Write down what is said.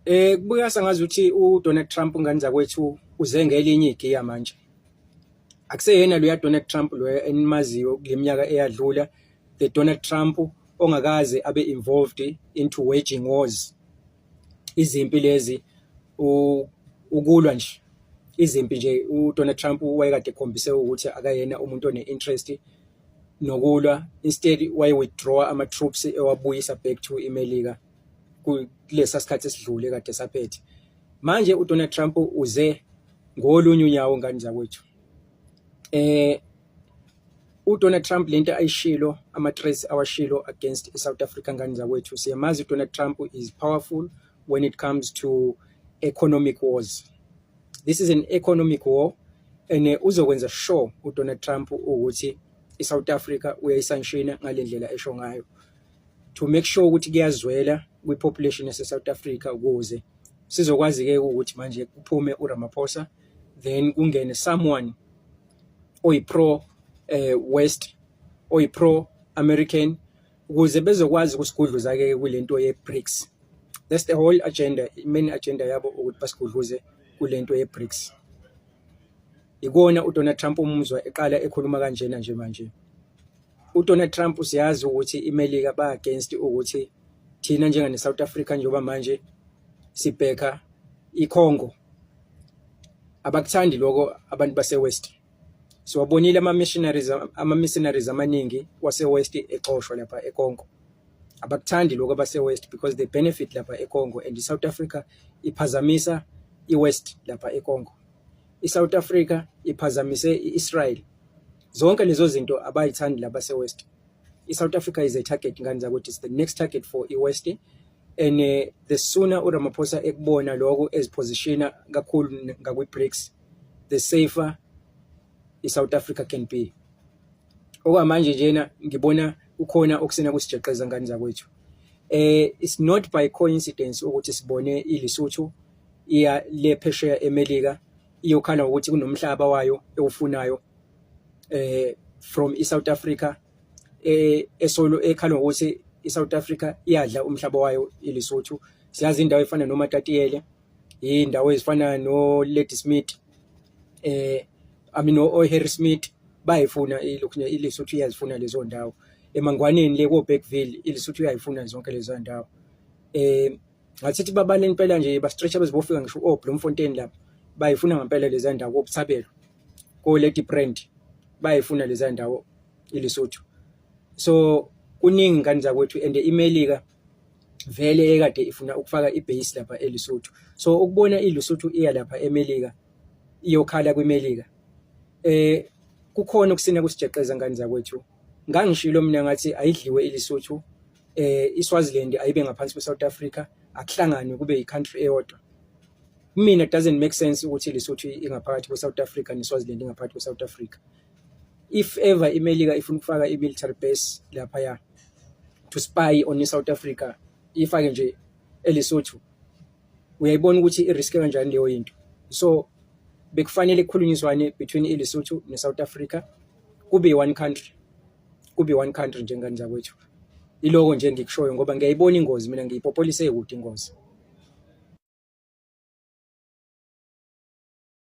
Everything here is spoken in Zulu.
Kubuya sengazuthi uDonald Trump, ngane zakwethu, uze ngelinye igiya manje. Akuseyena loya Donald Trump lo enimaziyo kule minyaka eyadlula, the Donald Trump ongakaze abe involved into waging wars. Izimpi lezi, ukulwa nje izimpi nje, uDonald Trump wayekade ekhombise ukuthi akayena umuntu one-interest nokulwa. Instead waye withdraw ama troops, ewabuyisa back to iMelika kulesa sikhathi esidlule kade saphethe. Manje uDonald Trump uze ngolunye unyawo, ngane zakwethu. uDonald Trump, lento ayishilo, ama threats awashilo against iSouth Africa, ngane zakwethu, siyamazi uDonald Trump is powerful when it comes to economic wars. This is an economic war and uzokwenza sure uDonald Trump ukuthi iSouth Africa uyayisanctiona ngalendlela esho ngayo, to make sure ukuthi kuyazwela kwi-population yase South Africa, ukuze sizokwazi ke ukuthi manje kuphume uRamaphosa, then kungene someone oyi-pro West, oyi-pro American, ukuze bezokwazi ukusigudluza ke kulento ye-BRICS. That's the whole agenda, main agenda yabo, ukuthi basigudluze kulento ye-BRICS. Ikona uDonald Trump umuzwa eqala ekhuluma kanjena nje manje. uDonald Trump, siyazi ukuthi iMelika ba against ukuthi thina njengane South Africa, njengoba manje sibheka iCongo, abakuthandi lokho abantu base West. Siwabonile ama missionaries amaningi wase West exoshwa lapha eCongo. Abakuthandi lokho abase West because they benefit lapha eCongo, and iSouth Africa iphazamisa iWest lapha eCongo. iSouth Africa iphazamise iIsrael. Zonke lezo zinto abayithandi laba se West. iSouth Africa is a target, ngane zakwethu, it's the next target for iWest, and the sooner uRamaphosa ekubona lokho, ezipositiona kakhulu ngakwi-BRICS, the safer iSouth Africa can be. Okwamanje njena ngibona kukhona okusena kusijeqeza, ngane zakwethu. It's not by coincidence ukuthi sibone iLesotho iya le phesheya eMelika iyokhala ukuthi kunomhlaba wayo ewufunayo from iSouth Africa, esolo ekhala ngokuthi iSouth Africa iyadla umhlaba wayo iLesotho. Siyazi indawo efana noMatatiele, indawo ezifana no Ladysmith, I mean o Harrismith, bayifuna ilokhu, iLesotho iyazifuna lezo ndawo. Emangwaneni le ko Bergville, iLesotho iyayifuna zonke lezo ndawo. Ngathi babale impela nje, ba stretch bezibofika ngisho o Bloemfontein lapha, bayifuna ngempela lezi ndawo, koButhabelo, ko Ladybrand, bayifuna lezi ndawo iLesotho. So kuningi, ngane zakwethu, and iMelika vele ekade ifuna ukufaka ibase lapha eLesotho. So ukubona iLesotho iya lapha eMelika, iyokhala kwiMelika, kukhona okusina kusijeqeza, ngane zakwethu. Ngangishilo mina ngathi ayidliwe iLesotho, iSwaziland ayibe ngaphansi kweSouth Africa, akuhlanganwe kube i-country eyodwa. Mina it doesn't make sense ukuthi iLesotho ingaphakathi kweSouth Africa neSwaziland ingaphakathi kweSouth Africa. If ever iMelika ifuna ukufaka i-military base laphaya to spy on iSouth Africa, ifake nje eLesotho, uyayibona ukuthi i-risk kanjani leyo into. So bekufanele kukhulunyiswane between iLesotho neSouth Africa, kube one country, kube one country nje, ngane zakwethu. Iloko nje engikushoyo, ngoba ngiyayibona ingozi mina, ngiyipopolise kude ingozi.